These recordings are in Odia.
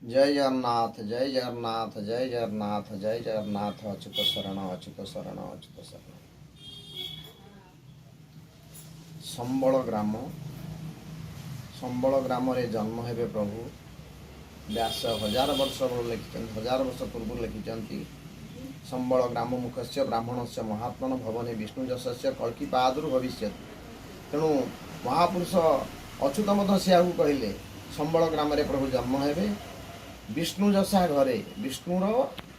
ଜୟ ଜଗନ୍ନାଥ, ଜୟ ଜଗନ୍ନାଥ, ଜୟ ଜଗନ୍ନାଥ, ଜୟ ଜଗନ୍ନାଥ। ଅଚ୍ୟୁତ ଶରଣ, ଅଚ୍ୟୁତ ଶରଣ, ଅଚ୍ୟୁତ ଶରଣ। ସମ୍ବଳ ଗ୍ରାମ, ସମ୍ବଳ ଗ୍ରାମରେ ଜନ୍ମ ହେବେ ପ୍ରଭୁ। ବ୍ୟାସ ହଜାର ବର୍ଷ ଲେଖିଛନ୍ତି, ହଜାର ବର୍ଷ ପୂର୍ବରୁ ଲେଖିଛନ୍ତି। ସମ୍ବଳ ଗ୍ରାମ ମୁଖସ୍ୟ ବ୍ରାହ୍ମଣସ୍ୟ ମହାତ୍ମନ ଭବନେ ବିଷ୍ଣୁ ଯଶସ୍ୟ କଳ୍କି ପାଦରୁ ଭବିଷ୍ୟତି। ତେଣୁ ମହାପୁରୁଷ ଅଚ୍ୟୁତ ମଧ୍ୟ ସେଆକୁ କହିଲେ। ସମ୍ବଳ ଗ୍ରାମରେ ପ୍ରଭୁ ଜନ୍ମ ହେବେ, ବିଷ୍ଣୁ ଯଶା ଘରେ, ବିଷ୍ଣୁର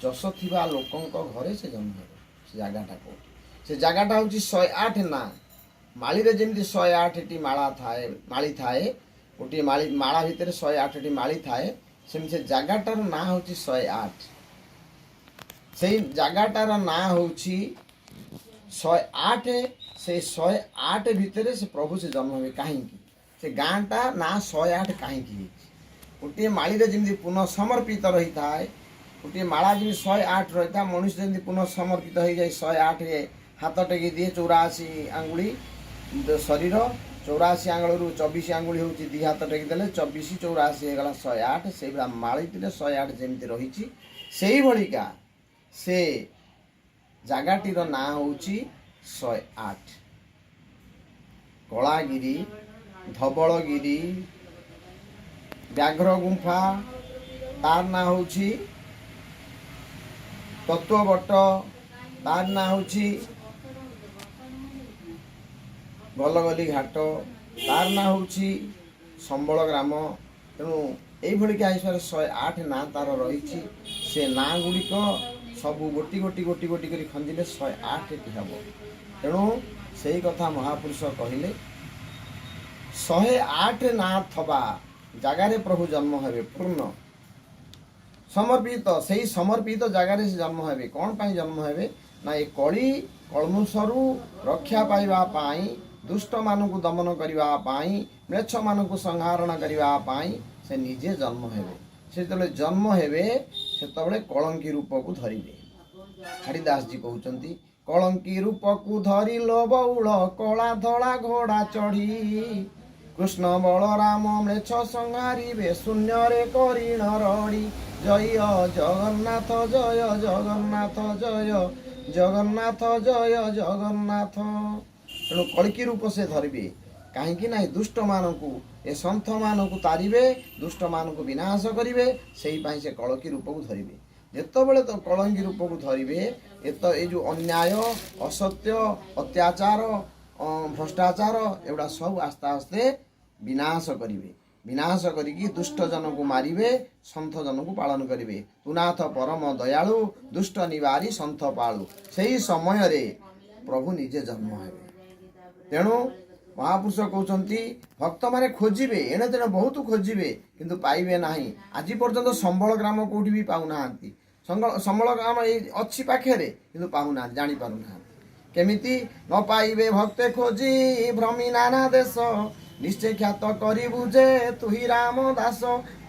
ଯଶ ଥିବା ଲୋକଙ୍କ ଘରେ ସେ ଜନ୍ମ ହେବେ। ସେ ଜାଗାଟା କୋଉଠି? ସେ ଜାଗାଟା ହେଉଛି 108 ନାଁ। ମାଳିରେ ଯେମିତି 108ଟି ମାଳା ଥାଏ, ମାଳି ଥାଏ, ଗୋଟିଏ ମାଳି ମାଳା ଭିତରେ 108ଟି ମାଳି ଥାଏ, ସେମିତି ସେ ଜାଗାଟାର ନାଁ ହେଉଛି 108। ସେଇ ଜାଗାଟାର ନାଁ ହେଉଛି 108। ସେଇ 108 ଭିତରେ ସେ ପ୍ରଭୁ ସେ ଜନ୍ମ ହେବେ। କାହିଁକି ସେ ଗାଁଟା ନାଁ 108 କାହିଁକି ହେଇଛି? ଗୋଟିଏ ମାଳିରେ ଯେମିତି ପୁନଃ ସମର୍ପିତ ରହିଥାଏ, ଗୋଟିଏ ମାଳା ଯେମିତି 108 ରହିଥାଏ, ମଣିଷ ଯେମିତି ପୁନଃ ସମର୍ପିତ ହେଇଯାଇ 108 ହାତ ଟେକି ଦିଏ, 84 ଆଙ୍ଗୁଳି ଶରୀର, 84 ଆଙ୍ଗୁଳିରୁ 24 ଆଙ୍ଗୁଳି ହେଉଛି ଦି ହାତ ଟେକି ଦେଲେ 24, 84 ହେଇଗଲା 108। ସେଇଭଳିଆ ମାଳିଟିରେ 108 ଯେମିତି ରହିଛି, ସେଇଭଳିକା ସେ ଜାଗାଟିର ନାଁ ହେଉଛି 108। କଳାଗିରି, ଧବଳଗିରି, ବ୍ୟାଘ୍ର ଗୁମ୍ଫା, ତାର ନାଁ ହେଉଛି ତତ୍ଵବଟ, ତାର ନାଁ ହେଉଛି ଗଲଗଲି ଘାଟ, ତାର ନାଁ ହେଉଛି ସମ୍ବଳ ଗ୍ରାମ। ତେଣୁ ଏଇଭଳିକା ହିସାବରେ 108 ନାଁ ତାର ରହିଛି। ସେ ନାଁ ଗୁଡ଼ିକ ସବୁ ଗୋଟି ଗୋଟି ଗୋଟି ଗୋଟି କରି ଖଞ୍ଜିଲେ 108ଟି ହେବ। ତେଣୁ ସେଇ କଥା ମହାପୁରୁଷ କହିଲେ, 108 ନାଁ ଥବା ଜାଗାରେ ପ୍ରଭୁ ଜନ୍ମ ହେବେ। ପୂର୍ଣ୍ଣ ସମର୍ପିତ, ସେଇ ସମର୍ପିତ ଜାଗାରେ ସେ ଜନ୍ମ ହେବେ। କ'ଣ ପାଇଁ ଜନ୍ମ ହେବେ ନା, ଏ କଳି କଳ୍ମଷରୁ ରକ୍ଷା ପାଇବା ପାଇଁ, ଦୁଷ୍ଟମାନଙ୍କୁ ଦମନ କରିବା ପାଇଁ, ମ୍ଲେଚ୍ଛମାନଙ୍କୁ ସଂହାରଣ କରିବା ପାଇଁ ସେ ନିଜେ ଜନ୍ମ ହେବେ। ସେ ଯେତେବେଳେ ଜନ୍ମ ହେବେ, ସେତେବେଳେ କଳଙ୍କି ରୂପକୁ ଧରିବେ। ହରିଦାସଜୀ କହୁଛନ୍ତି, କଳଙ୍କି ରୂପକୁ ଧରିଲ ବଉଳ କଳା ଧଳା ଘୋଡ଼ା ଚଢ଼ି, କୃଷ୍ଣ ବଳରାମ ମ୍ଲେଚ୍ଛ ସଂହାରିବେ ଶୂନ୍ୟରେ କରିଣ ରଡ଼ି। ଜୟ ଜଗନ୍ନାଥ, ଜୟ ଜଗନ୍ନାଥ, ଜୟ ଜଗନ୍ନାଥ, ଜୟ ଜଗନ୍ନାଥ। ତେଣୁ କଳ୍କି ରୂପ ସେ ଧରିବେ। କାହିଁକି ନା ଏ ଦୁଷ୍ଟମାନଙ୍କୁ, ଏ ସନ୍ଥମାନଙ୍କୁ ତାରିବେ, ଦୁଷ୍ଟମାନଙ୍କୁ ବିନାଶ କରିବେ। ସେଇ ପାଇଁ ସେ କଳକି ରୂପକୁ ଧରିବେ। ଯେତେବେଳେ ତ କଳଙ୍କି ରୂପକୁ ଧରିବେ, ଏ ତ ଏଇ ଯେଉଁ ଅନ୍ୟାୟ, ଅସତ୍ୟ, ଅତ୍ୟାଚାର, ଭ୍ରଷ୍ଟାଚାର, ଏଗୁଡ଼ା ସବୁ ଆସ୍ତେ ଆସ୍ତେ ବିନାଶ କରିବେ। ବିନାଶ କରିକି ଦୁଷ୍ଟଜନକୁ ମାରିବେ, ସନ୍ଥଜନକୁ ପାଳନ କରିବେ। ତୁନାଥ ପରମ ଦୟାଳୁ, ଦୁଷ୍ଟ ନିବାରୀ ସନ୍ଥ ପାଳୁ। ସେଇ ସମୟରେ ପ୍ରଭୁ ନିଜେ ଜନ୍ମ ହେବେ। ତେଣୁ ମହାପୁରୁଷ କହୁଛନ୍ତି, ଭକ୍ତମାନେ ଖୋଜିବେ, ଏଣେ ତେଣେ ବହୁତ ଖୋଜିବେ, କିନ୍ତୁ ପାଇବେ ନାହିଁ। ଆଜି ପର୍ଯ୍ୟନ୍ତ ସମ୍ବଳ ଗ୍ରାମ କୋଉଠି ବି ପାଉନାହାନ୍ତି। ସମ୍ବଳ ଗ୍ରାମ ଏଇ ଅଛି ପାଖରେ, କିନ୍ତୁ ପାଉନାହାନ୍ତି, ଜାଣିପାରୁନାହାନ୍ତି। କେମିତି ନ ପାଇବେ ଭକ୍ତେ ଖୋଜି ଭ୍ରମି ନାନା ଦେଶ, ନିଶ୍ଚୟ ଖ୍ୟାତ କରିବୁ ଯେ ତୁହି ରାମ ଦାସ।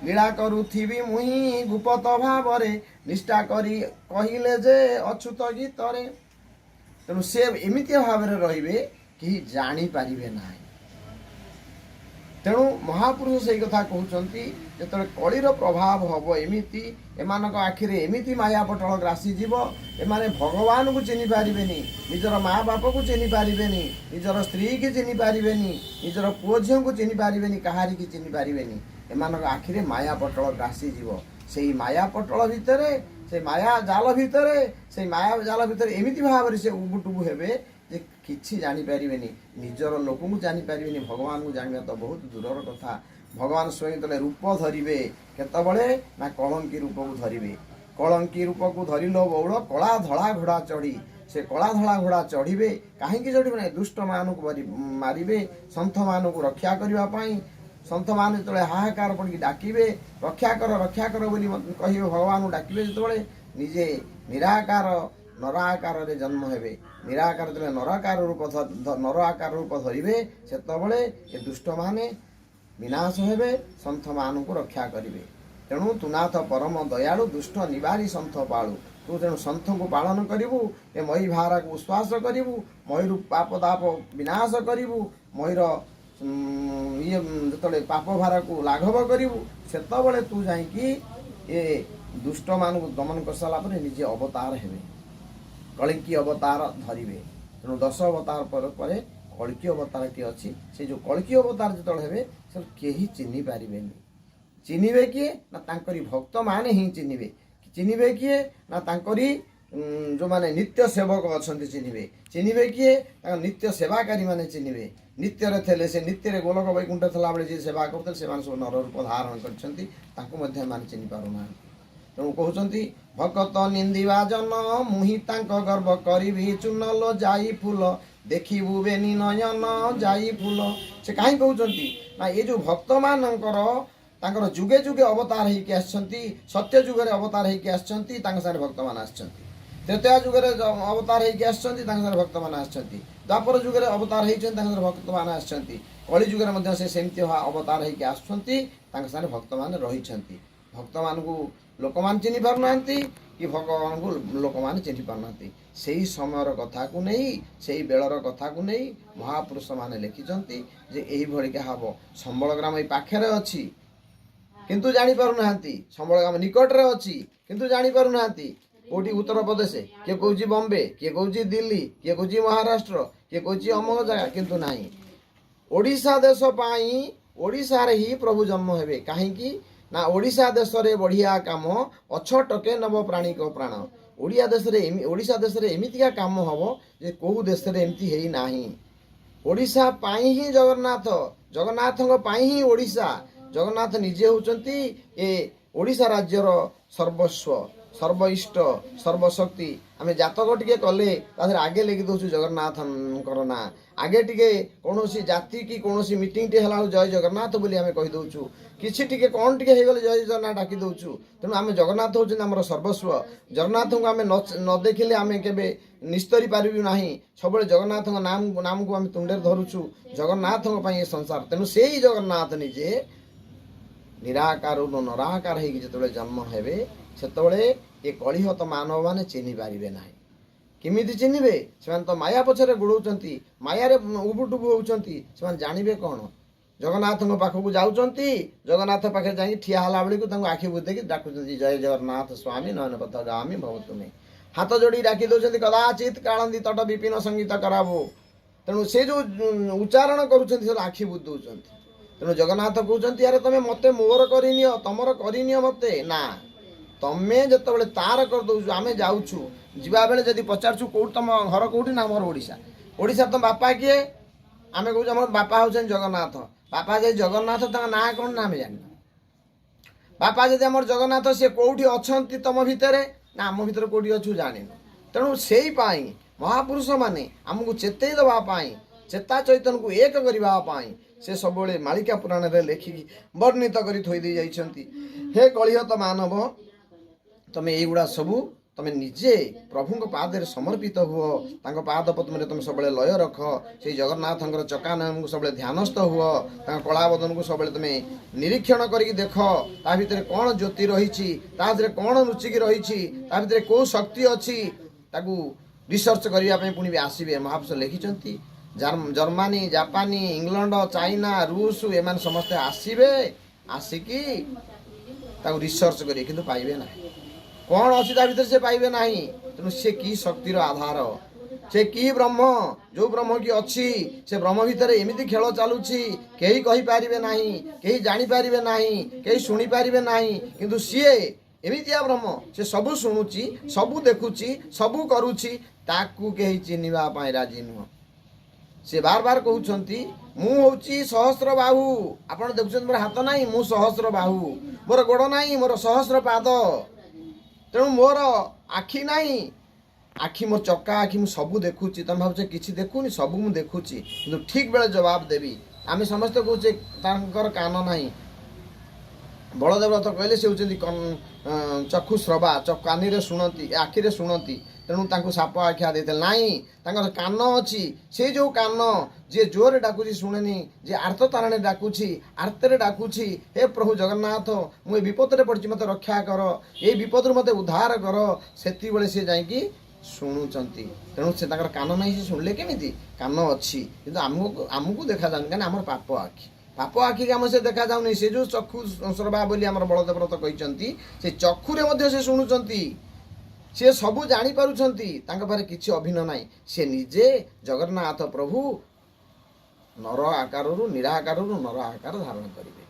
ଲୀଳା କରୁଥିବି ମୁହିଁ ଗୁପତ ଭାବରେ, ନିଷ୍ଠା କରି କହିଲେ ଯେ ଅଚ୍ୟୁତ ଗୀତରେ। ତେଣୁ ସେ ଏମିତିଆ ଭାବରେ ରହିବେ, କେହି ଜାଣିପାରିବେ ନାହିଁ। ତେଣୁ ମହାପୁରୁଷ ସେଇ କଥା କହୁଛନ୍ତି, ଯେତେବେଳେ କଳିର ପ୍ରଭାବ ହବ ଏମିତି, ଏମାନଙ୍କ ଆଖିରେ ଏମିତି ମାୟା ପଟଳ ଗ୍ରାସିଯିବ, ଏମାନେ ଭଗବାନଙ୍କୁ ଚିହ୍ନି ପାରିବେନି, ନିଜର ମା ବାପକୁ ଚିହ୍ନି ପାରିବେନି, ନିଜର ସ୍ତ୍ରୀକି ଚିହ୍ନି ପାରିବେନି, ନିଜର ପୁଅ ଝିଅଙ୍କୁ ଚିହ୍ନି ପାରିବେନି, କାହାରିକି ଚିହ୍ନି ପାରିବେନି। ଏମାନଙ୍କ ଆଖିରେ ମାୟା ପଟଳ ଗ୍ରାସିଯିବ। ସେଇ ମାୟା ପଟଳ ଭିତରେ, ସେଇ ମାୟା ଜାଲ ଭିତରେ, ସେଇ ମାୟା ଜାଲ ଭିତରେ ଏମିତି ଭାବରେ ସେ ଉବୁଟୁବୁ ହେବେ ଯେ କିଛି ଜାଣିପାରିବେନି। ନିଜର ଲୋକଙ୍କୁ ଜାଣିପାରିବେନି, ଭଗବାନଙ୍କୁ ଜାଣିବା ତ ବହୁତ ଦୂରର କଥା। ଭଗବାନ ସ୍ୱୟଂ ଯେତେବେଳେ ରୂପ ଧରିବେ, କେତେବେଳେ ନା କଳଙ୍କି ରୂପକୁ ଧରିବେ। କଳଙ୍କି ରୂପକୁ ଧରିଲ ବଉଳ କଳା ଧଳା ଘୋଡ଼ା ଚଢ଼ି। ସେ କଳା ଧଳା ଘୋଡ଼ା ଚଢ଼ିବେ। କାହିଁକି ଚଢ଼ିବେ ନା, ଦୁଷ୍ଟମାନଙ୍କୁ ମାରିବେ, ସନ୍ଥମାନଙ୍କୁ ରକ୍ଷା କରିବା ପାଇଁ। ସନ୍ଥମାନେ ଯେତେବେଳେ ହାହାକାର ପଡ଼ିକି ଡାକିବେ, ରକ୍ଷା କର, ରକ୍ଷା କର ବୋଲି କହିବେ, ଭଗବାନଙ୍କୁ ଡାକିବେ, ଯେତେବେଳେ ନିଜେ ନିରାକାର ନର ଆକାରରେ ଜନ୍ମ ହେବେ। ନିରାକାର ଯେତେବେଳେ ନରାକାର ରୂପ ନର ଆକାର ରୂପ ଧରିବେ, ସେତେବେଳେ ଏ ଦୁଷ୍ଟମାନେ ବିନାଶ ହେବେ, ସନ୍ଥମାନଙ୍କୁ ରକ୍ଷା କରିବେ। ତେଣୁ ତୁନାଥ ପରମ ଦୟାଳୁ, ଦୁଷ୍ଟ ନିବାରୀ ସନ୍ଥ ପାଳୁ। ତୁ ତେଣୁ ସନ୍ଥଙ୍କୁ ପାଳନ କରିବୁ, ଏ ମହି ଭାରାକୁ ଉଶ୍ୱାସ କରିବୁ, ମହିରୁ ପାପ ତାପ ବିନାଶ କରିବୁ, ମହିର ଇଏ ଯେତେବେଳେ ପାପ ଭାରାକୁ ଲାଘବ କରିବୁ, ସେତେବେଳେ ତୁ ଯାଇକି ଏ ଦୁଷ୍ଟମାନଙ୍କୁ ଦମନ କରିସାରିଲା ପରେ ନିଜେ ଅବତାର ହେବେ, କଳ୍କୀ ଅବତାର ଧରିବେ। ତେଣୁ 10 ଅବତାର ପରେ ପରେ କଳ୍କୀ ଅବତାରଟି ଅଛି। ସେ ଯେଉଁ କଳ୍କୀ ଅବତାର ଯେତେବେଳେ ହେବେ, ସେ କେହି ଚିହ୍ନି ପାରିବେନି। ଚିହ୍ନିବେ କିଏ ନା ତାଙ୍କରି ଭକ୍ତମାନେ ହିଁ ଚିହ୍ନିବେ। ଚିହ୍ନିବେ କିଏ ନା ତାଙ୍କରି ଯେଉଁମାନେ ନିତ୍ୟ ସେବକ ଅଛନ୍ତି ଚିହ୍ନିବେ। ଚିହ୍ନିବେ କିଏ? ତାଙ୍କ ନିତ୍ୟ ସେବାକାରୀ ମାନେ ଚିହ୍ନିବେ। ନିତ୍ୟରେ ଥିଲେ ସେ, ନିତ୍ୟରେ ଗୋଲକ ବୈକୁଣ୍ଠ ଥିଲାବେଳେ ଯିଏ ସେବା କରୁଥିଲେ, ସେମାନେ ସବୁ ନର ରୂପ ଧାରଣ କରିଛନ୍ତି। ତାଙ୍କୁ ମଧ୍ୟ ଏମାନେ ଚିହ୍ନି ପାରୁନାହାନ୍ତି। ତେଣୁ କହୁଛନ୍ତି, ଭକତ ନିନ୍ଦିବା ଜନ ମୁହିଁ ତାଙ୍କ ଗର୍ବ କରିବି ଚୂନଲୋ ଯାଇ ଫୁଲ, ଦେଖିବୁ ବେନି ନୟନ ଯାଇ ଫୁଲ। ସେ କାହିଁ କହୁଛନ୍ତି ନା ଏ ଯୋଉ ଭକ୍ତମାନଙ୍କର ତାଙ୍କର ଯୁଗେ ଯୁଗେ ଅବତାର ହେଇକି ଆସିଛନ୍ତି। ସତ୍ୟ ଯୁଗରେ ଅବତାର ହେଇକି ଆସିଛନ୍ତି, ତାଙ୍କ ସାଙ୍ଗରେ ଭକ୍ତମାନେ ଆସିଛନ୍ତି। ତ୍ରେତୟା ଯୁଗରେ ଅବତାର ହେଇକି ଆସିଛନ୍ତି, ତାଙ୍କ ସାଙ୍ଗରେ ଭକ୍ତମାନେ ଆସିଛନ୍ତି। ଦ୍ୱାପର ଯୁଗରେ ଅବତାର ହେଇଛନ୍ତି, ତାଙ୍କ ସାଙ୍ଗରେ ଭକ୍ତମାନେ ଆସିଛନ୍ତି। କଳି ଯୁଗରେ ମଧ୍ୟ ସେ ସେମିତି ଅବତାର ହେଇକି ଆସୁଛନ୍ତି, ତାଙ୍କ ସାଙ୍ଗରେ ଭକ୍ତମାନେ ରହିଛନ୍ତି। ଭକ୍ତମାନଙ୍କୁ ଲୋକମାନେ ଚିହ୍ନି ପାରୁନାହାନ୍ତି କି ଭଗବାନଙ୍କୁ ଲୋକମାନେ ଚିହ୍ନି ପାରୁନାହାନ୍ତି। ସେଇ ସମୟର କଥାକୁ ନେଇ, ସେଇ ବେଳର କଥାକୁ ନେଇ ମହାପୁରୁଷମାନେ ଲେଖିଛନ୍ତି ଯେ ଏଇଭଳିକା ହବ। ସମ୍ବଳ ଗ୍ରାମ ଏଇ ପାଖରେ ଅଛି, କିନ୍ତୁ ଜାଣିପାରୁନାହାନ୍ତି। ସମ୍ବଳ ଗ୍ରାମ ନିକଟରେ ଅଛି, କିନ୍ତୁ ଜାଣିପାରୁନାହାନ୍ତି। କୋଉଠି ଉତ୍ତରପ୍ରଦେଶ, କିଏ କହୁଛି ବମ୍ବେ, କିଏ କହୁଛି ଦିଲ୍ଲୀ, କିଏ କହୁଛି ମହାରାଷ୍ଟ୍ର, କିଏ କହୁଛି ଅମକ ଜାଗା, କିନ୍ତୁ ନାହିଁ। ଓଡ଼ିଶା ଦେଶ ପାଇଁ ଓଡ଼ିଶାରେ ହିଁ ପ୍ରଭୁ ଜନ୍ମ ହେବେ। କାହିଁକି ନା ଓଡ଼ିଶା ଦେଶରେ ବଢ଼ିଆ କାମ ଅଛଟକେ ନବ ପ୍ରାଣୀଙ୍କ ପ୍ରାଣ। ଓଡ଼ିଆ ଦେଶରେ, ଓଡ଼ିଶା ଦେଶରେ ଏମିତିକା କାମ ହବ ଯେ କୋଉ ଦେଶରେ ଏମିତି ହେଇନାହିଁ। ଓଡ଼ିଶା ପାଇଁ ହିଁ ଜଗନ୍ନାଥ, ଜଗନ୍ନାଥଙ୍କ ପାଇଁ ହିଁ ଓଡ଼ିଶା। ଜଗନ୍ନାଥ ନିଜେ ହେଉଛନ୍ତି ଏ ଓଡ଼ିଶା ରାଜ୍ୟର ସର୍ବସ୍ୱ, ସର୍ବ ଇଷ୍ଟ, ସର୍ବଶକ୍ତି। ଆମେ ଜାତକ ଟିକେ କଲେ ତା ଦେହରେ ଆଗେ ଲେଖି ଦେଉଛୁ ଜଗନ୍ନାଥଙ୍କର ନାଁ। ଆଗେ ଟିକେ କୌଣସି ଜାତି କି କୌଣସି ମିଟିଂଟେ ହେଲା ବେଳକୁ ଜୟ ଜଗନ୍ନାଥ ବୋଲି ଆମେ କହିଦେଉଛୁ। କିଛି ଟିକେ କ'ଣ ଟିକେ ହେଇଗଲେ ଜୟ ଜଗନ୍ନାଥ ଡାକି ଦେଉଛୁ। ତେଣୁ ଆମେ ଜଗନ୍ନାଥ ହେଉଛନ୍ତି ଆମର ସର୍ବସ୍ୱ। ଜଗନ୍ନାଥଙ୍କୁ ଆମେ ନ ଦେଖିଲେ ଆମେ କେବେ ନିସ୍ତରି ପାରିବୁ ନାହିଁ। ସବୁବେଳେ ଜଗନ୍ନାଥଙ୍କ ନାମକୁ ଆମେ ତୁଣ୍ଡରେ ଧରୁଛୁ। ଜଗନ୍ନାଥଙ୍କ ପାଇଁ ଏ ସଂସାର। ତେଣୁ ସେଇ ଜଗନ୍ନାଥ ନିଜେ ନିରାକାରରୁ ନରାକାର ହେଇକି ଯେତେବେଳେ ଜନ୍ମ ହେବେ, ସେତେବେଳେ ଏ କଳିହତ ମାନବମାନେ ଚିହ୍ନି ପାରିବେ ନାହିଁ। କେମିତି ଚିହ୍ନିବେ? ସେମାନେ ତ ମାୟା ପଛରେ ଗୋଡ଼ଉଛନ୍ତି, ମାୟାରେ ଉବୁଟୁବୁ ହେଉଛନ୍ତି। ସେମାନେ ଜାଣିବେ କ'ଣ? ଜଗନ୍ନାଥଙ୍କ ପାଖକୁ ଯାଉଛନ୍ତି, ଜଗନ୍ନାଥ ପାଖରେ ଯାଇକି ଠିଆ ହେଲା ବେଳକୁ ତାଙ୍କୁ ଆଖି ବୁଝେଇକି ଡାକୁଛନ୍ତି, ଜୟ ଜଗନ୍ନାଥ ସ୍ୱାମୀ ନୟନ ପଥଗାମୀ ଭବ ତୁମେ। ହାତ ଯୋଡ଼ି ଡାକି ଦେଉଛନ୍ତି, କଦାଚିତ କାଳନ୍ଦୀ ତଟ ବିପିନ ସଙ୍ଗୀତ କରାବୁ। ତେଣୁ ସେ ଯୋଉ ଉଚ୍ଚାରଣ କରୁଛନ୍ତି, ସେ ଆଖି ବୁଜି ଦେଉଛନ୍ତି। ତେଣୁ ଜଗନ୍ନାଥ କହୁଛନ୍ତି, ଆରେ ତମେ ମତେ ମୋର କରିନିଅ, ତମର କରିନିଅ ମତେ। ନା, ତମେ ଯେତେବେଳେ ତାର କରିଦେଉଛୁ, ଆମେ ଯାଉଛୁ, ଯିବା ବେଳେ ଯଦି ପଚାରୁଛୁ କୋଉଠି ତମ ଘର କୋଉଠି, ନା ଆମର ଓଡ଼ିଶା। ଓଡ଼ିଶା, ତମ ବାପା କିଏ? ଆମେ କହୁଛୁ ଆମର ବାପା ହେଉଛନ୍ତି ଜଗନ୍ନାଥ। ବାପା ଯଦି ଜଗନ୍ନାଥ, ତାଙ୍କ ନାଁ କ'ଣ? ନା, ଆମେ ଜାଣିନୁ। ବାପା ଯଦି ଆମର ଜଗନ୍ନାଥ, ସିଏ କୋଉଠି ଅଛନ୍ତି ତମ ଭିତରେ? ନା, ଆମ ଭିତରେ କୋଉଠି ଅଛୁ ଜାଣିନୁ। ତେଣୁ ସେଇ ପାଇଁ ମହାପୁରୁଷମାନେ ଆମକୁ ଚେତେଇ ଦେବା ପାଇଁ, ଚେତା ଚୈତନ୍ୟକୁ ଏକ କରିବା ପାଇଁ ସେ ସବୁବେଳେ ମାଳିକା ପୁରାଣରେ ଲେଖିକି ବର୍ଣ୍ଣିତ କରି ଥୋଇ ଦେଇ ଯାଇଛନ୍ତି। ହେ କଳିହତ ମାନବ, ତମେ ଏଇଗୁଡ଼ା ସବୁ ତମେ ନିଜେ ପ୍ରଭୁଙ୍କ ପାଦରେ ସମର୍ପିତ ହୁଅ। ତାଙ୍କ ପାଦ ପଦ୍ମରେ ତମେ ସବୁବେଳେ ଲୟ ରଖ। ସେଇ ଜଗନ୍ନାଥଙ୍କର ଚକାନୟନକୁ ସବୁବେଳେ ଧ୍ୟାନସ୍ଥ ହୁଅ। ତାଙ୍କ କଳାବଦନକୁ ସବୁବେଳେ ତମେ ନିରୀକ୍ଷଣ କରିକି ଦେଖ, ତା ଭିତରେ କ'ଣ ଜ୍ୟୋତି ରହିଛି, ତା ଭିତରେ କ'ଣ ଲୁଚିକି ରହିଛି, ତା ଭିତରେ କୋଉ ଶକ୍ତି ଅଛି, ତାକୁ ରିସର୍ଚ୍ଚ କରିବା ପାଇଁ ପୁଣି ବି ଆସିବେ। ମହାପୁରୁଷ ଲେଖିଛନ୍ତି, ଜର୍ମାନୀ, ଜାପାନୀ, ଇଂଲଣ୍ଡ, ଚାଇନା, ରୁଷ ଏମାନେ ସମସ୍ତେ ଆସିବେ, ଆସିକି ତାକୁ ରିସର୍ଚ୍ଚ କରିବେ, କିନ୍ତୁ ପାଇବେ ନାହିଁ। କ'ଣ ଅଛି ତା ଭିତରେ ସେ ପାଇବେ ନାହିଁ। ତେଣୁ ସେ କି ଶକ୍ତିର ଆଧାର, ସେ କି ବ୍ରହ୍ମ, ଯୋଉ ବ୍ରହ୍ମ କି ଅଛି, ସେ ବ୍ରହ୍ମ ଭିତରେ ଏମିତି ଖେଳ ଚାଲୁଛି, କେହି କହିପାରିବେ ନାହିଁ, କେହି ଜାଣିପାରିବେ ନାହିଁ, କେହି ଶୁଣିପାରିବେ ନାହିଁ। କିନ୍ତୁ ସିଏ ଏମିତିଆ ବ୍ରହ୍ମ, ସେ ସବୁ ଶୁଣୁଛି, ସବୁ ଦେଖୁଛି, ସବୁ କରୁଛି। ତାକୁ କେହି ଚିହ୍ନିବା ପାଇଁ ରାଜି ନୁହଁ। ସେ ବାର ବାର କହୁଛନ୍ତି, ମୁଁ ହଉଛି ସହସ୍ର ବାହୁ। ଆପଣ ଦେଖୁଛନ୍ତି ମୋର ହାତ ନାହିଁ, ମୁଁ ସହସ୍ର ବାହୁ। ମୋର ଗୋଡ଼ ନାହିଁ, ମୋର ସହସ୍ର ପାଦ। ତେଣୁ ମୋର ଆଖି ନାହିଁ, ଆଖି ମୋ ଚକା ଆଖି, ମୁଁ ସବୁ ଦେଖୁଛି। ତମେ ଭାବୁଛ କିଛି ଦେଖୁନି, ସବୁ ମୁଁ ଦେଖୁଛି, କିନ୍ତୁ ଠିକ ବେଳେ ଜବାବ ଦେବି। ଆମେ ସମସ୍ତେ କହୁଛେ ତାଙ୍କର କାନ ନାହିଁ। ବଳଦେବ ରଥ କହିଲେ ସେ ହେଉଛନ୍ତି ଚକ୍ଷୁ ଶ୍ରବା, କାନିରେ ଶୁଣନ୍ତି, ଆଖିରେ ଶୁଣନ୍ତି। ତେଣୁ ତାଙ୍କୁ ସାପ ଆଖ୍ୟା ଦେଇଥିଲେ। ନାହିଁ, ତାଙ୍କର କାନ ଅଛି। ସେଇ ଯୋଉ କାନ, ଯିଏ ଜୋରରେ ଡାକୁଛି ଶୁଣେନି, ଯିଏ ଆର୍ତ୍ତ ତାରଣେ ଡାକୁଛି, ଆର୍ତ୍ତରେ ଡାକୁଛି, ହେ ପ୍ରଭୁ ଜଗନ୍ନାଥ, ମୁଁ ଏ ବିପଦରେ ପଡ଼ିଛି, ମୋତେ ରକ୍ଷା କର, ଏଇ ବିପଦରୁ ମୋତେ ଉଦ୍ଧାର କର, ସେତିକିବେଳେ ସେ ଯାଇକି ଶୁଣୁଛନ୍ତି। ତେଣୁ ସେ ତାଙ୍କର କାନ ନାହିଁ, ସେ ଶୁଣିଲେ କେମିତି? କାନ ଅଛି, କିନ୍ତୁ ଆମକୁ ଦେଖାଯାଉନି, କାହିଁକି ଆମର ପାପ ଆଖି। ପାପ ଆଖିକି ଆମ ସେ ଦେଖାଯାଉନି। ସେ ଯେଉଁ ଚକ୍ଷୁ ଶ୍ରବା ବୋଲି ଆମର ବଳଦେବ ରଥ କହିଛନ୍ତି, ସେ ଚକ୍ଷୁରେ ମଧ୍ୟ ସେ ଶୁଣୁଛନ୍ତି, ସେ ସବୁ ଜାଣିପାରୁଛନ୍ତି, ତାଙ୍କ ପାଖରେ କିଛି ଅଭିନୟ ନାହିଁ। ସେ ନିଜେ ଜଗନ୍ନାଥ ପ୍ରଭୁ ନର ଆକାରରୁ, ନିରାକାରରୁ ନର ଆକାର ଧାରଣ କରିବେ।